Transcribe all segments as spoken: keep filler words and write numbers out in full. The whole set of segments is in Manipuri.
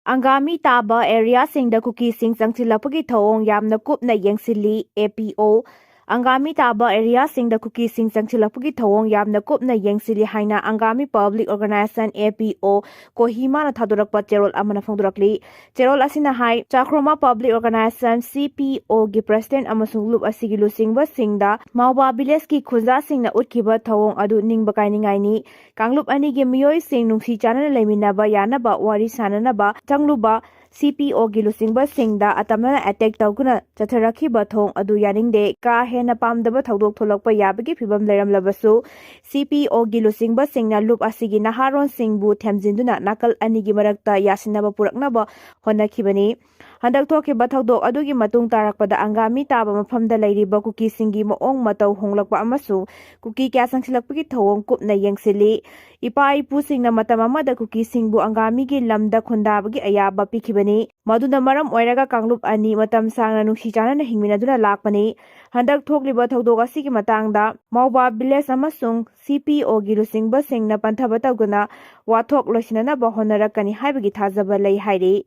ꯑꯪꯒꯥꯃꯤ ꯇꯥꯕ ꯑꯦꯔꯤꯌꯥꯁꯤꯡꯗ ꯀꯨꯀꯤꯁꯤꯡ ꯆꯪꯁꯤꯜꯂꯛꯄꯒꯤ ꯊꯧꯑꯣꯡ ꯌꯥꯝꯅ ꯀꯨꯞꯅ ꯌꯦꯡꯁꯤꯜꯂꯤ, ꯑꯦ ꯄꯤ ꯑꯣ꯫ ꯑꯪꯒꯥꯃꯤ ꯇꯥꯕ ꯑꯦꯔꯤꯌꯥꯁꯤꯡꯗ ꯀꯨꯀꯤꯁꯤꯡ ꯆꯪꯁꯤꯜꯂꯛꯄꯒꯤ ꯊꯧꯑꯣꯡ ꯌꯥꯝꯅ ꯀꯨꯞꯅ ꯌꯦꯡꯁꯤꯜꯂꯤ ꯍꯥꯏꯅ ꯑꯪꯒꯥꯃꯤ ꯄꯕ꯭ꯂꯤꯛ ꯑꯣꯔꯒꯅꯥꯏꯖꯦꯁꯟ, ꯑꯦ ꯄꯤ ꯑꯣ, ꯀꯣꯍꯤꯃꯥꯅ ꯊꯥꯗꯣꯔꯛꯄ ꯆꯦꯔꯣꯜ ꯑꯃꯅ ꯐꯣꯡꯗꯣꯔꯛꯂꯤ꯫ ꯆꯦꯔꯣꯜ ꯑꯁꯤꯅ ꯍꯥꯏ, ꯆꯥꯈ꯭ꯔꯣꯃꯥ ꯄꯕ꯭ꯂꯤꯛ ꯑꯣꯔꯒꯅꯥꯏꯖꯦꯁꯟ, ꯁꯤ ꯄꯤ ꯑꯣꯒꯤ ꯄ꯭ꯔꯁꯤꯗꯦꯟ ꯑꯃꯁꯨꯡ ꯂꯨꯞ ꯑꯁꯤꯒꯤ ꯂꯨꯆꯤꯡꯕꯁꯤꯡꯗ ꯃꯥꯎꯕꯥ ꯚꯤꯂꯦꯖꯀꯤ ꯈꯨꯟꯖꯥꯁꯤꯡꯅ ꯎꯠꯈꯤꯕ ꯊꯧꯑꯣꯡ ꯑꯗꯨ ꯅꯤꯡꯕ ꯀꯥꯏꯅꯤꯡꯉꯥꯏꯅꯤ꯫ ꯀꯥꯡꯂꯨꯞ ꯑꯅꯤꯒꯤ ꯃꯤꯑꯣꯏꯁꯤꯡ ꯅꯨꯡꯁꯤ ꯆꯥꯟꯅꯅ ꯂꯩꯃꯤꯟꯅꯕ ꯌꯥꯅꯕ ꯋꯥꯔꯤ ꯁꯥꯟꯅꯅꯕ ꯆꯪꯂꯨꯕ ꯁꯤ ꯄꯤ ꯑꯣꯒꯤ ꯂꯨꯆꯤꯡꯕꯁꯤꯡꯗ ꯑꯇꯝꯅꯅ ꯑꯦꯇꯦꯛ ꯇꯧꯗꯨꯅ ꯆꯠꯊꯔꯛꯈꯤꯕ ꯊꯧꯑꯣꯡ ꯑꯗꯨ ꯌꯥꯅꯤꯡꯗꯦ꯫ ꯀꯥ ꯍꯦꯟꯅ ꯄꯥꯝꯗꯕ ꯊꯧꯗꯣꯛ ꯊꯣꯛꯂꯛꯄ ꯌꯥꯕꯒꯤ ꯐꯤꯕꯝ ꯂꯩꯔꯝꯂꯕꯁꯨ, ꯁꯤ ꯄꯤ ꯑꯣꯒꯤ ꯂꯨꯆꯤꯡꯕꯁꯤꯡꯅ ꯂꯨꯞ ꯑꯁꯤꯒꯤ ꯅꯍꯥꯔꯣꯟꯁꯤꯡꯕꯨ ꯊꯦꯝꯖꯤꯟꯗꯨꯅ ꯅꯥꯀꯜ ꯑꯅꯤꯒꯤ ꯃꯔꯛꯇ ꯌꯥꯁꯤꯟꯅꯕ ꯄꯨꯔꯛꯅꯕ ꯍꯣꯠꯅꯈꯤꯕꯅꯤ꯫ ꯍꯟꯗꯛ ꯊꯣꯛꯈꯤꯕ ꯊꯧꯗꯣꯛ ꯑꯗꯨꯒꯤ ꯃꯇꯨꯡ ꯇꯥꯔꯛꯄꯗ ꯑꯪꯒꯥꯃꯤ ꯇꯥꯕ ꯃꯐꯝꯗ ꯂꯩꯔꯤꯕ ꯀꯨꯀꯤꯁꯤꯡꯒꯤ ꯃꯑꯣꯡ ꯃꯇꯧ ꯍꯣꯡꯂꯛꯄ ꯑꯃꯁꯨꯡ ꯀꯨꯀꯤ ꯀꯌꯥ ꯆꯪꯁꯤꯜꯂꯛꯄꯒꯤ ꯊꯧꯑꯣꯡ ꯀꯨꯞꯅ ꯌꯦꯡꯁꯤꯜꯂꯤ꯫ ꯏꯄꯥ ꯏꯄꯨꯁꯤꯡꯅ ꯃꯇꯝ ꯑꯃꯗ ꯀꯨꯀꯤꯁꯤꯡꯕꯨ ꯑꯪꯒꯥꯃꯤꯒꯤ ꯂꯝꯗ ꯈꯨꯟꯗꯥꯕꯒꯤ ꯑꯌꯥꯕ ꯄꯤꯈꯤꯕꯅꯤ꯫ ꯃꯗꯨꯅ ꯃꯔꯝ ꯑꯣꯏꯔꯒ ꯀꯥꯡꯂꯨꯞ ꯑꯅꯤ ꯃꯇꯝ ꯁꯥꯡꯅ ꯅꯨꯡꯁꯤ ꯆꯥꯟꯅꯅ ꯍꯤꯡꯃꯤꯟꯅꯗꯨꯅ ꯂꯥꯛꯄꯅꯤ꯫ ꯍꯟꯗꯛ ꯊꯣꯛꯂꯤꯕ ꯊꯧꯗꯣꯛ ꯑꯁꯤꯒꯤ ꯃꯇꯥꯡꯗ ꯃꯥꯎꯕꯥ ꯚꯤꯂꯦꯖ ꯑꯃꯁꯨꯡ ꯁꯤ ꯄꯤ ꯑꯣꯒꯤ ꯂꯨꯆꯤꯡꯕꯁꯤꯡꯅ ꯄꯟꯊꯕ ꯇꯧꯗꯨꯅ ꯋꯥꯊꯣꯛ ꯂꯣꯏꯁꯤꯟꯅꯅꯕ ꯍꯣꯠꯅꯔꯛꯀꯅꯤ ꯍꯥꯏꯕꯒꯤ ꯊꯥꯖꯕ ꯂꯩ ꯍꯥꯏꯔꯤ꯫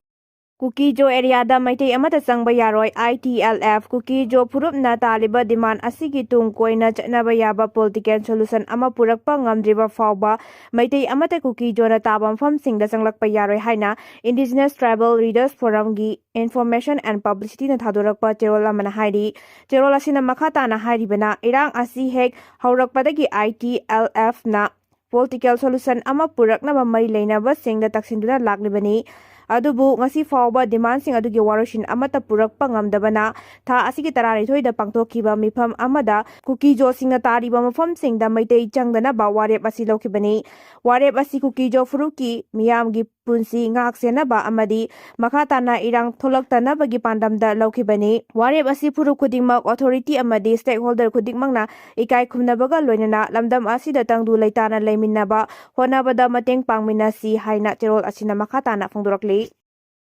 ꯀꯨꯀꯤꯖꯣ ꯑꯦꯔꯤꯌꯥꯗ ꯃꯩꯇꯩ ꯑꯃꯠꯇ ꯆꯪꯕ ꯌꯥꯔꯣꯏ, ꯑꯥꯏ ꯇꯤ ꯑꯦꯜ ꯑꯦꯐ꯫ ꯀꯨꯀꯤꯖꯣ ꯐꯨꯔꯨꯞꯅ ꯇꯥꯜꯂꯤꯕ ꯗꯤꯃꯥꯟ ꯑꯁꯤꯒꯤ ꯇꯨꯡ ꯀꯣꯏꯅ ꯆꯠꯅꯕ ꯌꯥꯕ ꯄꯣꯂꯤꯇꯤꯀꯦꯜ ꯁꯣꯂꯨꯁꯟ ꯑꯃ ꯄꯨꯔꯛꯄ ꯉꯝꯗ꯭ꯔꯤꯕ ꯐꯥꯎꯕ ꯃꯩꯇꯩ ꯑꯃꯠꯇ ꯀꯨꯀꯤꯖꯣꯅ ꯇꯥꯕ ꯃꯐꯝꯁꯤꯡꯗ ꯆꯪꯂꯛꯄ ꯌꯥꯔꯣꯏ ꯍꯥꯏꯅ Indigenous Tribal Leaders Forumꯒꯤ Information and Publicityꯅ ꯊꯥꯗꯣꯔꯛꯄ ꯆꯦꯔꯣꯜ ꯑꯃꯅ ꯍꯥꯏꯔꯤ꯫ ꯆꯦꯔꯣꯜ ꯑꯁꯤꯅ ꯃꯈꯥ ꯇꯥꯅ ꯍꯥꯏꯔꯤꯕꯅ, ꯏꯔꯥꯡ ꯑꯁꯤ ꯍꯦꯛ ꯍꯧꯔꯛꯄꯗꯒꯤ ꯑꯥꯏ ꯇꯤ ꯑꯦꯜ ꯑꯦꯐꯅ ꯄꯣꯂꯤꯇꯤꯀꯦꯜ ꯁꯣꯂꯨꯁꯟ ꯑꯃ ꯄꯨꯔꯛꯅꯕ ꯃꯔꯤ ꯂꯩꯅꯕꯁꯤꯡꯗ ꯇꯛꯁꯤꯟꯗꯨꯅ ꯂꯥꯛꯂꯤꯕꯅꯤ꯫ ꯑꯗꯨꯕꯨ ꯉꯁꯤ ꯐꯥꯎꯕ ꯗꯤꯃꯥꯟꯁꯤꯡ ꯑꯗꯨꯒꯤ ꯋꯥꯔꯣꯏꯁꯤꯟ ꯑꯃꯠꯇ ꯄꯨꯔꯛꯄ ꯉꯝꯗꯕꯅ ꯊꯥ ꯑꯁꯤꯒꯤ ꯇꯔꯥꯅꯤꯊꯣꯏꯗ ꯄꯥꯡꯊꯣꯛꯈꯤꯕ ꯃꯤꯐꯝ ꯑꯃꯗ ꯀꯨꯀꯤꯖꯣꯁꯤꯡꯅ ꯇꯥꯔꯤꯕ ꯃꯐꯝꯁꯤꯡꯗ ꯃꯩꯇꯩ ꯆꯪꯗꯅꯕ ꯋꯥꯔꯦꯞ ꯑꯁꯤ ꯂꯧꯈꯤꯕꯅꯤ꯫ ꯋꯥꯔꯦꯞ ꯑꯁꯤ ꯀꯨꯀꯤꯖꯣ ꯐꯨꯔꯨꯞꯀꯤ ꯃꯤꯌꯥꯝꯒꯤ ꯄꯨꯟꯁꯤ ꯉꯥꯛ ꯁꯦꯟꯅꯕ ꯑꯃꯗꯤ ꯃꯈꯥ ꯇꯥꯅ ꯏꯔꯥꯡ ꯊꯣꯛꯂꯛꯇꯅꯕꯒꯤ ꯄꯥꯟꯗꯝꯗ ꯂꯧꯈꯤꯕꯅꯤ꯫ ꯋꯥꯔꯦꯞ ꯑꯁꯤ ꯐꯨꯔꯨꯞ ꯈꯨꯗꯤꯡꯃꯛ, ꯑꯣꯊꯣꯔꯤꯇꯤ ꯑꯃꯗꯤ ꯁ꯭ꯇꯦꯛꯍꯣꯜꯗꯔ ꯈꯨꯗꯤꯡꯃꯛꯅ ꯏꯀꯥꯏ ꯈꯨꯝꯅꯕꯒ ꯂꯣꯏꯅꯅ ꯂꯝꯗꯝ ꯑꯁꯤꯗ ꯇꯪꯗꯨ ꯂꯩꯇꯥꯅ ꯂꯩꯃꯤꯟꯅꯕ ꯍꯣꯠꯅꯕꯗ ꯃꯇꯦꯡ ꯄꯥꯡꯃꯤꯟꯅꯁꯤ ꯍꯥꯏꯅ ꯆꯦꯔꯣꯜ ꯑꯁꯤꯅ ꯃꯈꯥ ꯇꯥꯅ ꯐꯣꯡꯗꯣꯔꯛꯂꯤ꯫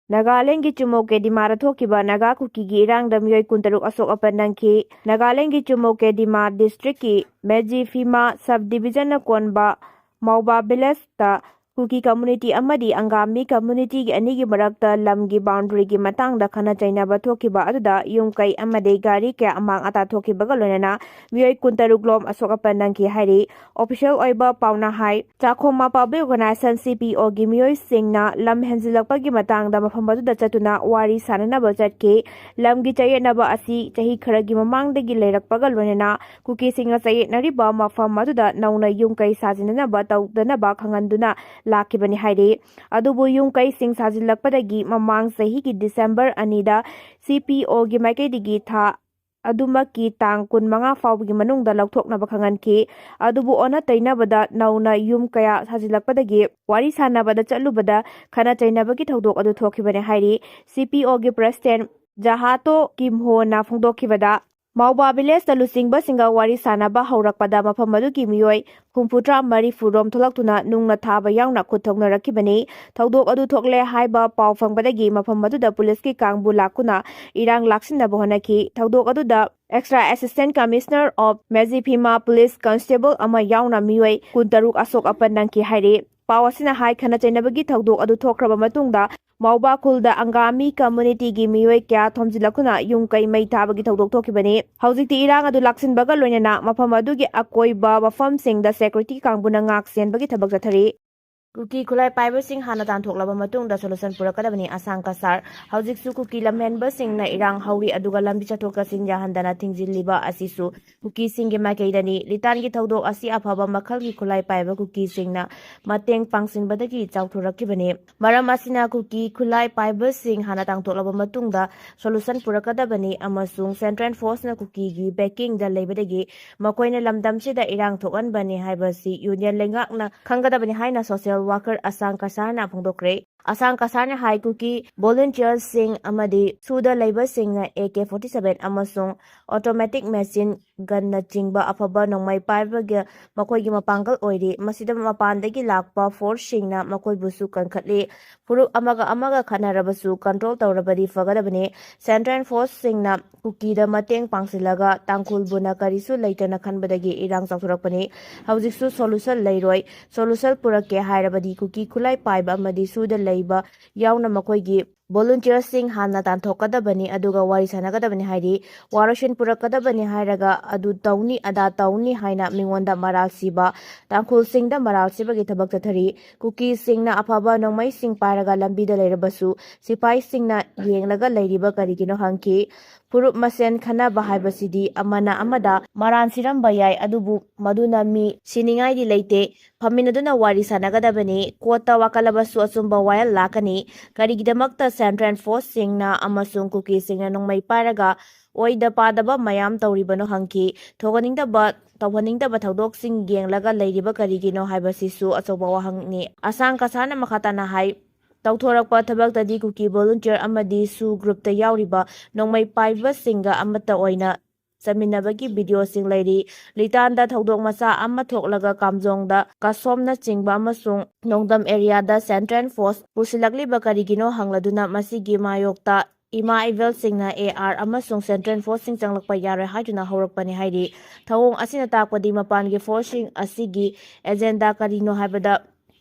ꯅꯥꯒꯥꯂꯦꯟꯗꯒꯤ ꯆꯨꯃꯣꯀꯦ ꯗꯤꯃꯥꯗ ꯊꯣꯛꯈꯤꯕ ꯅꯥꯒꯥ ꯀꯨꯀꯤꯒꯤ ꯏꯔꯥꯡꯗ ꯃꯤꯑꯣꯏ ꯀꯨꯟꯇꯔꯨꯛ ꯑꯁꯣꯛ ꯑꯄꯟ ꯅꯪꯈꯤ꯫ ꯅꯥꯒꯥꯂꯦꯟꯗꯒꯤ ꯆꯨꯃꯣꯀꯦ ꯗꯤꯃꯥ ꯗꯤꯁꯇ꯭ꯔꯤꯛꯀꯤ ꯃꯦꯖꯤꯐꯤꯃꯥ ꯁꯕ ꯗꯤꯕꯤꯖꯟꯅ ꯀꯣꯟꯕ ꯃꯥꯎꯕꯥ ꯚꯤꯂꯦꯖꯇ ꯀꯨꯀꯤ ꯀꯝꯃꯨꯅꯤꯇꯤ ꯑꯃꯗꯤ ꯑꯪꯒꯥꯃꯤ ꯀꯝꯃꯨꯅꯤꯇꯤꯒꯤ ꯑꯅꯤꯒꯤ ꯃꯔꯛꯇ ꯂꯝꯒꯤ ꯕꯥꯎꯟꯗꯔꯤꯒꯤ ꯃꯇꯥꯡꯗ ꯈꯟꯅ ꯆꯩꯅꯕ ꯊꯣꯛꯈꯤꯕ ꯑꯗꯨꯗ ꯌꯨꯝ ꯀꯩ ꯑꯃꯗꯤ ꯒꯥꯔꯤ ꯀꯌꯥ ꯑꯃꯥꯡ ꯑꯇꯥ ꯊꯣꯛꯈꯤꯕꯒ ꯂꯣꯏꯅꯅ ꯃꯤꯑꯣꯏ ꯀꯨꯟꯇꯔꯨꯛ ꯂꯣꯝ ꯑꯁꯣꯛ ꯑꯄꯟ ꯅꯪꯈꯤ ꯍꯥꯏꯔꯤ꯫ ꯑꯣꯐꯤꯁꯤꯌꯦꯜ ꯑꯣꯏꯕ ꯄꯥꯎꯅ ꯍꯥꯏ, ꯆꯥꯈꯣꯃꯥ ꯄꯕ꯭ꯂꯤꯛ ꯑꯣꯔꯒꯅꯥꯏꯖꯦꯁꯟ, ꯁꯤ ꯄꯤ ꯑꯣꯒꯤ ꯃꯤꯑꯣꯏꯁꯤꯡꯅ ꯂꯝ ꯍꯦꯟꯖꯤꯜꯂꯛꯄꯒꯤ ꯃꯇꯥꯡꯗ ꯃꯐꯝ ꯑꯗꯨꯗ ꯆꯠꯇꯨꯅ ꯋꯥꯔꯤ ꯁꯥꯅꯅꯕ ꯆꯠꯈꯤ꯫ ꯂꯝꯒꯤ ꯆꯌꯦꯠꯅꯕ ꯑꯁꯤ ꯆꯍꯤ ꯈꯔꯒꯤ ꯃꯃꯥꯡꯗꯒꯤ ꯂꯩꯔꯛꯄꯒ ꯂꯣꯏꯅꯅ ꯀꯨꯀꯤꯁꯤꯡꯅ ꯆꯌꯦꯠꯅꯔꯤꯕ ꯃꯐꯝ ꯑꯗꯨꯗ ꯅꯧꯅ ꯌꯨꯝ ꯀꯩ ꯁꯥꯖꯤꯟꯅꯅꯕ ꯇꯧꯗꯅꯕ ꯈꯪꯍꯟꯗꯨꯅ ꯂꯥꯛꯈꯤꯕꯅꯤ ꯍꯥꯏꯔꯤ꯫ ꯑꯗꯨꯕꯨ ꯌꯨꯝ ꯀꯩꯁꯤꯡ ꯁꯥꯖꯤꯜꯂꯛꯄꯗꯒꯤ ꯃꯃꯥꯡ ꯆꯍꯤꯒꯤ ꯗꯤꯁꯦꯝꯕꯔ ꯑꯅꯤꯗ ꯁꯤ ꯄꯤ ꯑꯣꯒꯤ ꯃꯥꯏꯀꯩꯗꯒꯤ ꯊꯥ ꯑꯗꯨꯃꯛꯀꯤ ꯇꯥꯡ ꯀꯨꯟꯃꯉꯥ ꯐꯥꯎꯕꯒꯤ ꯃꯅꯨꯡꯗ ꯂꯧꯊꯣꯛꯅꯕ ꯈꯪꯍꯟꯈꯤ꯫ ꯑꯗꯨꯕꯨ ꯑꯣꯟꯅ ꯇꯩꯅꯕꯗ ꯅꯧꯅ ꯌꯨꯝ ꯀꯌꯥ ꯁꯥꯖꯤꯜꯂꯛꯄꯗꯒꯤ ꯋꯥꯔꯤ ꯁꯥꯟꯅꯕꯗ ꯆꯠꯂꯨꯕꯗ ꯈꯟꯅ ꯆꯩꯅꯕꯒꯤ ꯊꯧꯗꯣꯛ ꯑꯗꯨ ꯊꯣꯛꯈꯤꯕꯅꯤ ꯍꯥꯏꯔꯤ꯫ ꯁꯤ ꯄꯤ ꯑꯣꯒꯤ ꯄ꯭ꯔꯦꯁꯤꯗꯦꯟ ꯖꯍꯥꯇꯣ ꯀꯤꯝꯍꯣꯅ ꯐꯣꯡꯗꯣꯛꯈꯤꯕꯗ, ꯃꯥꯎꯕꯥ ꯚꯤꯂꯦꯖꯇ ꯂꯨꯆꯤꯡꯕꯁꯤꯡꯒ ꯋꯥꯔꯤ ꯁꯥꯟꯅꯕ ꯍꯧꯔꯛꯄꯗ ꯃꯐꯝ ꯑꯗꯨꯒꯤ ꯃꯤꯑꯣꯏ ꯍꯨꯝꯐꯨꯇꯔꯥ ꯃꯔꯤꯐꯨ ꯔꯣꯝ ꯊꯣꯛꯂꯛꯇꯨꯅ ꯅꯨꯡꯅ ꯊꯥꯕ ꯌꯥꯎꯅ ꯈꯨꯠ ꯊꯧꯅꯔꯛꯈꯤꯕꯅꯤ꯫ ꯊꯧꯗꯣꯛ ꯑꯗꯨ ꯊꯣꯛꯂꯦ ꯍꯥꯏꯕ ꯄꯥꯎ ꯐꯪꯕꯗꯒꯤ ꯃꯐꯝ ꯑꯗꯨꯗ ꯄꯨꯂꯤꯁꯀꯤ ꯀꯥꯡꯕꯨ ꯂꯥꯛꯇꯨꯅ ꯏꯔꯥꯡ ꯂꯥꯛꯁꯤꯟꯅꯕ ꯍꯣꯠꯅꯈꯤ꯫ ꯊꯧꯗꯣꯛ ꯑꯗꯨꯗ Extra Assistant Commissioner of ꯃꯦꯖꯤꯐꯤꯃꯥ Police Constable ꯑꯃ ꯌꯥꯎꯅ ꯃꯤꯑꯣꯏ ꯀꯨꯟꯇꯔꯨꯛ ꯑꯁꯣꯛ ꯑꯄꯟ ꯅꯪꯈꯤ ꯍꯥꯏꯔꯤ꯫ ꯄꯥꯎ ꯑꯁꯤꯅ ꯍꯥꯏ, ꯈꯠꯅ ꯆꯩꯅꯕꯒꯤ ꯊꯧꯗꯣꯛ ꯑꯗꯨ ꯊꯣꯛꯈ꯭ꯔꯕ ꯃꯇꯨꯡꯗ ꯃꯥꯎꯕꯥ ꯈꯨꯜꯗ ꯑꯪꯒꯥꯃꯤ ꯀꯝꯃꯨꯅꯤꯇꯤꯒꯤ ꯃꯤꯑꯣꯏ ꯀꯌꯥ ꯊꯣꯝꯖꯤꯜꯂꯛꯇꯨꯅ ꯌꯨꯝ ꯀꯩ ꯃꯩ ꯊꯥꯕꯒꯤ ꯊꯧꯗꯣꯛ ꯊꯣꯛꯈꯤꯕꯅꯤ꯫ ꯍꯧꯖꯤꯛꯇꯤ ꯏꯔꯥꯡ ꯑꯗꯨ ꯂꯥꯛꯁꯤꯟꯕꯒ ꯂꯣꯏꯅꯅ ꯃꯐꯝ ꯑꯗꯨꯒꯤ ꯑꯀꯣꯏꯕ ꯃꯐꯝꯁꯤꯡꯗ ꯁꯦꯀ꯭ꯌꯨꯔꯤꯇꯤ ꯀꯥꯡꯕꯨꯅ ꯉꯥꯛ ꯁꯦꯟꯕꯒꯤ ꯊꯕꯛ ꯆꯠꯊꯔꯤ꯫ ꯀꯨꯀꯤ ꯈꯨꯠꯂꯥꯏ ꯄꯥꯏꯕꯁꯤꯡ ꯍꯥꯟꯅ ꯇꯥꯟꯊꯣꯛꯂꯕ ꯃꯇꯨꯡꯗ ꯁꯣꯂꯨꯁꯟ ꯄꯨꯔꯛꯀꯗꯕꯅꯤ ꯑꯁꯥꯡ ꯀꯁꯥꯔ꯫ ꯍꯧꯖꯤꯛꯁꯨ ꯀꯨꯀꯤ ꯂꯝꯍꯦꯟꯕꯁꯤꯡꯅ ꯏꯔꯥꯡ ꯍꯧꯔꯤ, ꯑꯗꯨꯒ ꯂꯝꯕꯤ ꯆꯠꯊꯣꯛ ꯆꯠꯁꯤꯟ ꯌꯥꯍꯟꯗꯅ ꯊꯤꯡꯖꯤꯜꯂꯤꯕ ꯑꯁꯤꯁꯨ ꯀꯨꯀꯤꯁꯤꯡꯒꯤ ꯃꯥꯏꯀꯩꯗꯅꯤ꯫ ꯂꯤꯇꯥꯟꯒꯤ ꯊꯧꯗꯣꯛ ꯑꯁꯤ ꯑꯐꯕ ꯃꯈꯜꯒꯤ ꯈꯨꯠꯂꯥꯏ ꯄꯥꯏꯕ ꯀꯨꯀꯤꯁꯤꯡꯅ ꯃꯇꯦꯡ ꯄꯥꯡꯁꯤꯟꯕꯗꯒꯤ ꯆꯥꯎꯊꯣꯔꯛꯈꯤꯕꯅꯤ꯫ ꯃꯔꯝ ꯑꯁꯤꯅ ꯀꯨꯀꯤ ꯈꯨꯠꯂꯥꯏ ꯄꯥꯏꯕꯁꯤꯡ ꯍꯥꯟꯅ ꯇꯥꯟꯊꯣꯛꯂꯕ ꯃꯇꯨꯡꯗ ꯁꯣꯂꯨꯁꯟ ꯄꯨꯔꯛꯀꯗꯕꯅꯤ ꯑꯃꯁꯨꯡ ꯁꯦꯟꯇ꯭ꯔꯦꯜ ꯐꯣꯔꯁꯅ ꯀꯨꯀꯤꯒꯤ ꯕꯦꯀꯤꯡꯗ ꯂꯩꯕꯗꯒꯤ ꯃꯈꯣꯏꯅ ꯂꯝꯗꯝꯁꯤꯗ ꯏꯔꯥꯡ ꯊꯣꯛꯍꯟꯕꯅꯤ ꯍꯥꯏꯕꯁꯤ ꯌꯨꯅꯤꯌꯟ ꯂꯩꯉꯥꯛꯅ ꯈꯪꯒꯗꯕꯅꯤ ꯍꯥꯏꯅ ꯁꯣꯁꯤꯌꯦꯜ ꯋꯥꯀꯔ ꯑꯁꯥꯡ ꯀꯁꯥꯔꯅ ꯐꯣꯡꯗꯣꯛꯈ꯭ꯔꯦ꯫ ꯑꯁꯥꯡ ꯀꯁꯥꯔꯅ ꯍꯥꯏ, ꯀꯨꯀꯤ ꯚꯣꯂꯨꯟꯇꯤꯌꯔꯁꯤꯡ ꯑꯃꯗꯤ ꯁꯨꯗ ꯂꯩꯕꯁꯤꯡꯅ ꯑꯦ ꯀꯦ ꯐꯣꯔꯇꯤ ꯁꯚꯦꯟ ꯑꯃꯁꯨꯡ ꯑꯣꯇꯣꯃꯦꯇꯤꯛ ꯃꯦꯁꯤꯟ ꯒꯟꯅꯆꯤꯡꯕ ꯑꯐꯕ ꯅꯣꯡꯃꯩ ꯄꯥꯏꯕꯒꯤ ꯃꯈꯣꯏꯒꯤ ꯃꯄꯥꯡꯒꯜ ꯑꯣꯏꯔꯤ꯫ ꯃꯁꯤꯗ ꯃꯄꯥꯟꯗꯒꯤ ꯂꯥꯛꯄ ꯐꯣꯔꯁꯁꯤꯡꯅ ꯃꯈꯣꯏꯕꯨꯁꯨ ꯀꯟꯈꯠꯂꯤ꯫ ꯐꯨꯔꯨꯞ ꯑꯃꯒ ꯑꯃꯒ ꯈꯠꯅꯔꯕꯁꯨ ꯀꯟꯇ꯭ꯔꯣꯜ ꯇꯧꯔꯕꯗꯤ ꯐꯒꯗꯕꯅꯤ꯫ ꯁꯦꯟꯇ꯭ꯔꯦꯜ ꯐꯣꯔꯁꯁꯤꯡꯅ ꯀꯨꯀꯤꯗ ꯃꯇꯦꯡ ꯄꯥꯡꯁꯤꯜꯂꯒ ꯇꯥꯡꯈꯨꯜꯕꯨꯅ ꯀꯔꯤꯁꯨ ꯂꯩꯇꯅ ꯈꯟꯕꯗꯒꯤ ꯏꯔꯥꯡ ꯆꯥꯎꯊꯣꯔꯛꯄꯅꯤ꯫ ꯍꯧꯖꯤꯛꯁꯨ ꯁꯣꯂꯨꯁꯟ ꯂꯩꯔꯣꯏ꯫ ꯁꯣꯂꯨꯁꯟ ꯄꯨꯔꯛꯀꯦ ꯍꯥꯏꯔꯕ ꯍꯥꯏꯕꯗꯤ ꯀꯨꯀꯤ ꯈꯨꯠꯂꯥꯏ ꯄꯥꯏꯕ ꯑꯃꯗꯤ ꯁꯨꯗ ꯂꯩꯕ ꯌꯥꯎꯅ ꯃꯈꯣꯏꯒꯤ ꯚꯣꯂꯨꯟꯇꯤꯌꯔꯁꯤꯡ ꯍꯥꯟꯅ ꯇꯥꯟꯊꯣꯛꯀꯗꯕꯅꯤ, ꯑꯗꯨꯒ ꯋꯥꯔꯤ ꯁꯥꯟꯅꯒꯗꯕꯅꯤ ꯍꯥꯏꯔꯤ꯫ ꯋꯥꯔꯣꯏꯁꯤꯟ ꯄꯨꯔꯛꯀꯗꯕꯅꯤ ꯍꯥꯏꯔꯒ ꯑꯗꯨ ꯇꯧꯅꯤ, ꯑꯗꯥ ꯇꯧꯅꯤ ꯍꯥꯏꯅ ꯃꯤꯉꯣꯟꯗ ꯃꯔꯥꯜ ꯁꯤꯕ, ꯇꯥꯡꯈꯨꯜꯁꯤꯡꯗ ꯃꯔꯥꯜ ꯁꯤꯕꯒꯤ ꯊꯕꯛ ꯆꯠꯊꯔꯤ꯫ ꯀꯨꯀꯤꯁꯤꯡꯅ ꯑꯐꯕ ꯅꯣꯡꯃꯩꯁꯤꯡ ꯄꯥꯏꯔꯒ ꯂꯝꯕꯤꯗ ꯂꯩꯔꯕꯁꯨ ꯁꯤꯐꯥꯏꯁꯤꯡꯅ ꯌꯦꯡꯂꯒ ꯂꯩꯔꯤꯕ ꯀꯔꯤꯒꯤꯅꯣ ꯍꯪꯈꯤ꯫ ꯐꯨꯔꯨꯞ ꯃꯁꯦꯟ ꯈꯟꯅꯕ ꯍꯥꯏꯕꯁꯤꯗꯤ ꯑꯃꯅ ꯑꯃꯗ ꯃꯔꯥꯟ ꯁꯤꯔꯝꯕ ꯌꯥꯏ, ꯑꯗꯨꯕꯨ ꯃꯗꯨꯅ ꯃꯤ ꯁꯤꯅꯤꯡꯉꯥꯏꯗꯤ ꯂꯩꯇꯦ꯫ ꯐꯝꯃꯤꯟꯅꯗꯨꯅ ꯋꯥꯔꯤ ꯁꯥꯟꯅꯒꯗꯕꯅꯤ꯫ ꯀꯣꯔꯠꯇ ꯋꯥꯀꯠꯂꯕꯁꯨ ꯑꯆꯨꯝꯕ ꯋꯥꯌꯦꯜ ꯂꯥꯛꯀꯅꯤ꯫ ꯀꯔꯤꯒꯤꯗꯃꯛꯇ ꯁꯦꯟꯇ꯭ꯔꯦꯜ ꯐꯣꯔꯁꯁꯤꯡꯅ ꯑꯃꯁꯨꯡ ꯀꯨꯀꯤꯁꯤꯡꯅ ꯅꯣꯡꯃꯩ ꯄꯥꯏꯔꯒ ꯑꯣꯏꯗ ꯄꯥꯗꯕ ꯃꯌꯥꯝ ꯇꯧꯔꯤꯕꯅꯣ ꯍꯪꯈꯤ꯫ ꯊꯣꯛꯍꯟꯅꯤꯡꯗꯕ, ꯇꯧꯍꯟꯅꯤꯡꯗꯕ ꯊꯧꯗꯣꯛꯁꯤꯡ ꯌꯦꯡꯂꯒ ꯂꯩꯔꯤꯕ ꯀꯔꯤꯒꯤꯅꯣ ꯍꯥꯏꯕꯁꯤꯁꯨ ꯑꯆꯧꯕ ꯋꯥꯍꯪꯅꯤ꯫ ꯑꯁꯥꯡ ꯀꯁꯥꯅ ꯃꯈꯥ ꯇꯥꯅ ꯍꯥꯏ, ꯇꯧꯊꯣꯔꯛꯄ ꯊꯕꯛꯇꯗꯤ ꯀꯨꯀꯤ ꯚꯣꯂꯨꯟꯇꯤꯌꯔ ꯑꯃꯗꯤ ꯁꯨ ꯒ꯭ꯔꯨꯞꯇ ꯌꯥꯎꯔꯤꯕ ꯅꯣꯡꯃꯩ ꯄꯥꯏꯕꯁꯤꯡꯒ ꯑꯃꯠꯇ ꯑꯣꯏꯅ ꯆꯠꯃꯤꯟꯅꯕꯒꯤ ꯚꯤꯗꯤꯑꯣꯁꯤꯡ ꯂꯩꯔꯤ꯫ ꯂꯤꯇꯥꯟꯗ ꯊꯧꯗꯣꯛ ꯃꯆꯥ ꯑꯃ ꯊꯣꯛꯂꯒ ꯀꯥꯝꯖꯣꯡꯗ ꯀꯥꯁꯣꯝꯅꯆꯤꯡꯕ ꯑꯃꯁꯨꯡ ꯅꯣꯡꯗꯝ ꯑꯦꯔꯤꯌꯥꯗ ꯁꯦꯟꯇ꯭ꯔꯦꯜ ꯐꯣꯔꯁ ꯄꯨꯁꯤꯜꯂꯛꯂꯤꯕ ꯀꯔꯤꯒꯤꯅꯣ ꯍꯪꯂꯗꯨꯅ ꯃꯁꯤꯒꯤ ꯃꯥꯌꯣꯛꯇ ꯏꯃꯥ ꯏꯕꯦꯜꯁꯤꯡꯅ ꯑꯦ ꯑꯥꯔ ꯑꯃꯁꯨꯡ ꯁꯦꯟꯇ꯭ꯔꯦꯜ ꯐꯣꯔꯁꯁꯤꯡ ꯆꯪꯂꯛꯄ ꯌꯥꯔꯣꯏ ꯍꯥꯏꯗꯨꯅ ꯍꯧꯔꯛꯄꯅꯤ ꯍꯥꯏꯔꯤ꯫ ꯊꯧꯑꯣꯡ ꯑꯁꯤꯅ ꯇꯥꯛꯄꯗꯤ ꯃꯄꯥꯟꯒꯤ ꯐꯣꯔꯁꯁꯤꯡ ꯑꯁꯤꯒꯤ ꯑꯦꯖꯦꯟꯗꯥ ꯀꯔꯤꯅꯣ ꯍꯥꯏꯕꯗ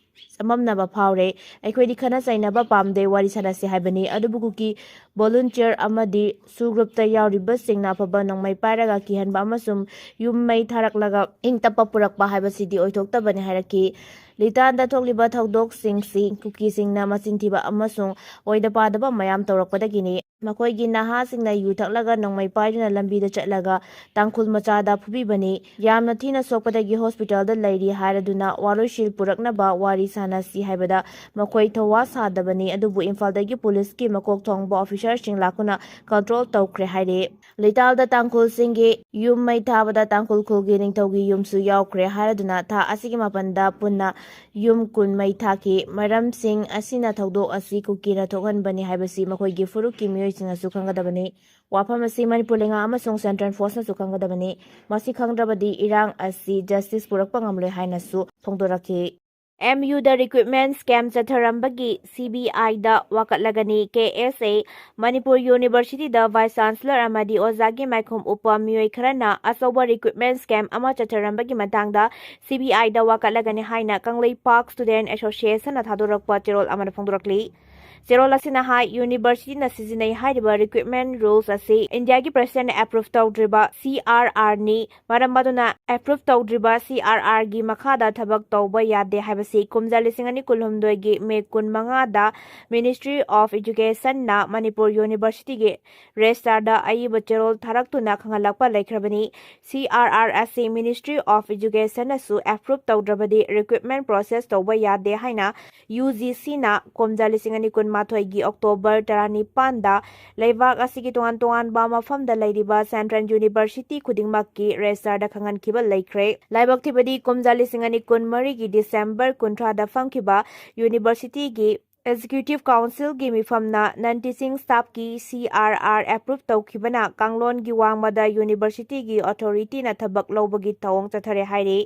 ꯆꯃꯝꯅꯕ ꯐꯥꯎꯔꯦ꯫ ꯑꯩꯈꯣꯏꯗꯤ ꯈꯠꯅ ꯆꯩꯅꯕ ꯄꯥꯝꯗꯦ, ꯋꯥꯔꯤ ꯁꯥꯟꯅꯁꯤ ꯍꯥꯏꯕꯅꯤ꯫ ꯑꯗꯨꯕꯨ ꯀꯨꯀꯤ ꯚꯣꯂꯨꯟꯇꯤꯌꯔ ꯑꯃꯗꯤ ꯁꯨ ꯒ꯭ꯔꯨꯞꯇ ꯌꯥꯎꯔꯤꯕꯁꯤꯡꯅ ꯑꯐꯕ ꯅꯣꯡꯃꯩ ꯄꯥꯏꯔꯒ ꯀꯤꯍꯟꯕ ꯑꯃꯁꯨꯡ ꯌꯨꯝ ꯃꯩ ꯊꯥꯔꯛꯂꯒ ꯏꯪ ꯇꯞꯄ ꯄꯨꯔꯛꯄ ꯍꯥꯏꯕꯁꯤꯗꯤ ꯑꯣꯏꯊꯣꯛꯇꯕꯅꯤ ꯍꯥꯏꯔꯛꯈꯤ꯫ ꯂꯤꯇꯥꯟꯗ ꯊꯣꯛꯂꯤꯕ ꯊꯧꯗꯣꯛꯁꯤꯡꯁꯤ ꯀꯨꯀꯤꯁꯤꯡꯅ ꯃꯆꯤꯟ ꯊꯤꯕ ꯑꯃꯁꯨꯡ ꯑꯣꯏꯗ ꯄꯥꯗꯕ ꯃꯌꯥꯝ ꯇꯧꯔꯛꯄꯗꯒꯤꯅꯤ꯫ ꯃꯈꯣꯏꯒꯤ ꯅꯍꯥꯁꯤꯡꯅ ꯌꯨ ꯊꯛꯂꯒ ꯅꯣꯡꯃꯩ ꯄꯥꯏꯗꯨꯅ ꯂꯝꯕꯤꯗ ꯆꯠꯂꯒ ꯇꯥꯡꯈꯨꯜ ꯃꯆꯥꯗ ꯐꯨꯕꯤꯕꯅꯤ꯫ ꯌꯥꯝꯅ ꯊꯤꯅ ꯁꯣꯛꯄꯗꯒꯤ ꯍꯣꯁꯄꯤꯇꯥꯜꯗ ꯂꯩꯔꯤ ꯍꯥꯏꯔꯗꯨꯅ ꯋꯥꯔꯣꯏꯁꯤꯜ ꯄꯨꯔꯛꯅꯕ ꯋꯥꯔꯤ ꯁꯥꯟꯅꯁꯤ ꯍꯥꯏꯕꯗ ꯃꯈꯣꯏ ꯊꯧꯋꯥ ꯁꯥꯗꯕꯅꯤ꯫ ꯑꯗꯨꯕꯨ ꯏꯝꯐꯥꯜꯗꯒꯤ ꯄꯨꯂꯤꯁꯀꯤ ꯃꯀꯣꯛ ꯊꯣꯡꯕ ꯑꯣꯐꯤꯁꯥꯔꯁꯤꯡ ꯂꯥꯛꯇꯨꯅ ꯀꯟꯇ꯭ꯔꯣꯜ ꯇꯧꯈ꯭ꯔꯦ ꯍꯥꯏꯔꯤ꯫ ꯂꯤꯇꯥꯜꯗ ꯇꯥꯡꯈꯨꯜꯁꯤꯡꯒꯤ ꯌꯨꯝ ꯃꯩ ꯊꯥꯕꯗ ꯇꯥꯡꯈꯨꯜ ꯈꯨꯜꯒꯤ ꯅꯤꯡꯊꯧꯒꯤ ꯌꯨꯝꯁꯨ ꯌꯥꯎꯈ꯭ꯔꯦ ꯍꯥꯏꯔꯗꯨꯅ ꯊꯥ ꯑꯁꯤꯒꯤ ꯃꯥꯄꯟꯗ ꯄꯨꯟꯅ ꯌꯨꯝ ꯀꯨꯟ ꯃꯩ ꯊꯥꯈꯤ꯫ ꯃꯔꯝꯁꯤꯡ ꯑꯁꯤꯅ ꯊꯧꯗꯣꯛ ꯑꯁꯤ ꯀꯨꯀꯤꯅ ꯊꯣꯛꯍꯟꯕꯅꯤ ꯍꯥꯏꯕꯁꯤ ꯃꯈꯣꯏꯒꯤ ꯐꯨꯔꯨꯞꯀꯤ ꯃꯤꯑꯣꯏꯁꯤꯡꯅꯁꯨ ꯈꯪꯒꯗꯕꯅꯤ꯫ ꯋꯥꯐꯝ ꯑꯁꯤ ꯃꯅꯤꯄꯨꯔ ꯂꯩꯉꯥꯛ ꯑꯃꯁꯨꯡ ꯁꯦꯟꯇ꯭ꯔꯦꯜ ꯐꯣꯔꯁꯅꯁꯨ ꯈꯪꯒꯗꯕꯅꯤ꯫ ꯃꯁꯤ ꯈꯪꯗ꯭ꯔꯕꯗꯤ ꯏꯔꯥꯡ ꯑꯁꯤ ꯖꯁꯇꯤꯁ ꯄꯨꯔꯛꯄ ꯉꯝꯂꯣꯏ ꯍꯥꯏꯅꯁꯨ ꯐꯣꯡꯗꯣꯔꯛꯈꯤ꯫ ꯑꯦꯝ ꯌꯨꯗ ꯔꯤꯀ꯭ꯔꯨꯠꯃꯦꯟ ꯁ꯭ꯀꯦꯝ ꯆꯠꯊꯔꯝꯕꯒꯤ ꯁꯤ ꯕꯤ ꯑꯥꯏꯗ ꯋꯥꯀꯠꯂꯒꯅꯤ꯫ ꯀꯦ ꯑꯦꯁ ꯑꯦ ꯃꯅꯤꯄꯨꯔ ꯌꯨꯅꯤꯚꯔꯁꯤꯇꯤꯗ ꯚꯥꯏꯁ ꯆꯥꯟꯁꯂꯔ ꯑꯃꯗꯤ ꯑꯣꯖꯥꯒꯤ ꯃꯥꯏꯈꯨꯝ ꯎꯞꯄ ꯃꯤꯑꯣꯏ ꯈꯔꯅ ꯑꯆꯧꯕ ꯔꯤꯀ꯭ꯔꯨꯠꯃꯦꯟ ꯁ꯭ꯀꯦꯝ ꯑꯃ ꯆꯠꯊꯔꯝꯕꯒꯤ ꯃꯇꯥꯡꯗ ꯁꯤ ꯕꯤ ꯑꯥꯏꯗ ꯋꯥꯀꯠꯂꯒꯅꯤ ꯍꯥꯏꯅ ꯀꯪꯂꯩꯄꯥꯛ ꯁ꯭ꯇꯨꯗꯦꯟꯠ ꯑꯦꯁꯣꯁꯤꯌꯦꯁꯟꯅ ꯊꯥꯗꯣꯔꯛꯄ ꯆꯦꯔꯣꯜ ꯑꯃꯅ ꯐꯣꯡꯗꯣꯔꯛꯂꯤ꯫ ꯆꯦꯔꯣꯜ ꯑꯁꯤꯅ ꯍꯥꯏ, ꯌꯨꯅꯤꯚꯔꯁꯤꯇꯤꯅ ꯁꯤꯖꯤꯟꯅꯩ ꯍꯥꯏꯔꯤꯕ ꯔꯤꯀ꯭ꯔꯨꯠꯃꯦꯟ ꯔꯨꯜꯁ ꯑꯁꯤ ꯏꯟꯗꯤꯌꯥꯒꯤ ꯄ꯭ꯔꯦꯁꯤꯗꯦꯟꯠꯅ ꯑꯦꯄ꯭ꯔꯨꯚ ꯇꯧꯗ꯭ꯔꯤꯕ ꯁꯤ ꯑꯥꯔ ꯑꯥꯔꯅꯤ꯫ ꯃꯔꯝ ꯑꯗꯨꯅ ꯑꯦꯄ꯭ꯔꯨꯚ ꯇꯧꯗ꯭ꯔꯤꯕ ꯁꯤ ꯑꯥꯔ ꯑꯥꯔꯒꯤ ꯃꯈꯥꯗ ꯊꯕꯛ ꯇꯧꯕ ꯌꯥꯗꯦ ꯍꯥꯏꯕꯁꯤ ꯀꯨꯝꯖꯥ ꯂꯤꯁꯤꯡ ꯑꯅꯤ ꯀꯨꯟꯍꯨꯝꯗꯣꯏꯒꯤ ꯃꯦ ꯀꯨꯟꯃꯉꯥꯗ Ministry of Educationꯅ ꯃꯅꯤꯄꯨꯔ ꯌꯨꯅꯤꯚꯔꯁꯤꯇꯤꯒꯤ ꯔꯦꯖꯤꯁꯇ꯭ꯔꯥꯔꯗ ꯑꯏꯕ ꯆꯦꯔꯣꯜ ꯊꯥꯔꯛꯇꯨꯅ ꯈꯪꯍꯜꯂꯛꯄ ꯂꯩꯈ꯭ꯔꯕꯅꯤ꯫ ꯁꯤ ꯑꯥꯔ ꯑꯥꯔ ꯑꯁꯤ Ministry of Educationꯅꯁꯨ ꯑꯦꯄ꯭ꯔꯨꯚ ꯇꯧꯗ꯭ꯔꯕꯗꯤ ꯔꯤꯀ꯭ꯔꯨꯠꯃꯦꯟ ꯄ꯭ꯔꯣꯁꯦꯁ ꯇꯧꯕ ꯌꯥꯗꯦ ꯍꯥꯏꯅ ꯌꯨ ꯖꯤ ꯁꯤꯅ ꯀꯨꯝꯖꯥ ꯂꯤꯁꯤꯡ ꯑꯅꯤ ꯀꯨꯟꯃꯥꯊꯣꯏꯒꯤ ꯑꯣꯛꯇꯣꯕꯔ ꯇꯔꯥꯅꯤꯄꯥꯟꯗ ꯂꯩꯕꯥꯛ ꯑꯁꯤꯒꯤ ꯇꯣꯉꯥꯟ ꯇꯣꯉꯥꯟꯕ ꯃꯐꯝꯗ ꯂꯩꯔꯤꯕ ꯁꯦꯟꯇ꯭ꯔꯦꯜ ꯌꯨꯅꯤꯚꯔꯁꯤꯇꯤ ꯈꯨꯗꯤꯡꯃꯛꯀꯤ ꯔꯦꯖꯤꯁꯇ꯭ꯔꯥꯔꯗ ꯈꯪꯍꯟꯈꯤꯕ ꯂꯩꯈ꯭ꯔꯦ꯫ ꯂꯥꯏꯕꯛ ꯊꯤꯕꯗꯤ ꯀꯨꯝꯖꯥ ꯂꯤꯁꯤꯡ ꯑꯅꯤ ꯀꯨꯟꯃꯔꯤꯒꯤ ꯗꯤꯁꯦꯝꯕꯔ ꯀꯨꯟꯊ꯭ꯔꯥꯗ ꯐꯝꯈꯤꯕ ꯌꯨꯅꯤꯚꯔꯁꯤꯇꯤꯒꯤ ꯑꯦꯛꯖꯤꯀ꯭ꯌꯨꯇꯤꯚ ꯀꯥꯎꯟꯁꯤꯜꯒꯤ ꯃꯤꯐꯝꯅ ꯅꯟ ꯇꯤꯆꯤꯡ ꯁ꯭ꯇꯥꯐꯀꯤ ꯁꯤ ꯑꯥꯔ ꯑꯥꯔ ꯑꯦꯄ꯭ꯔꯨꯚ ꯇꯧꯈꯤꯕꯅ ꯀꯥꯡꯂꯣꯟꯒꯤ ꯋꯥꯡꯃꯗ ꯌꯨꯅꯤꯚꯔꯁꯤꯇꯤꯒꯤ ꯑꯣꯊꯣꯔꯤꯇꯤꯅ ꯊꯕꯛ ꯂꯧꯕꯒꯤ ꯊꯧꯑꯣꯡ ꯆꯠꯊꯔꯦ ꯍꯥꯏꯔꯤ꯫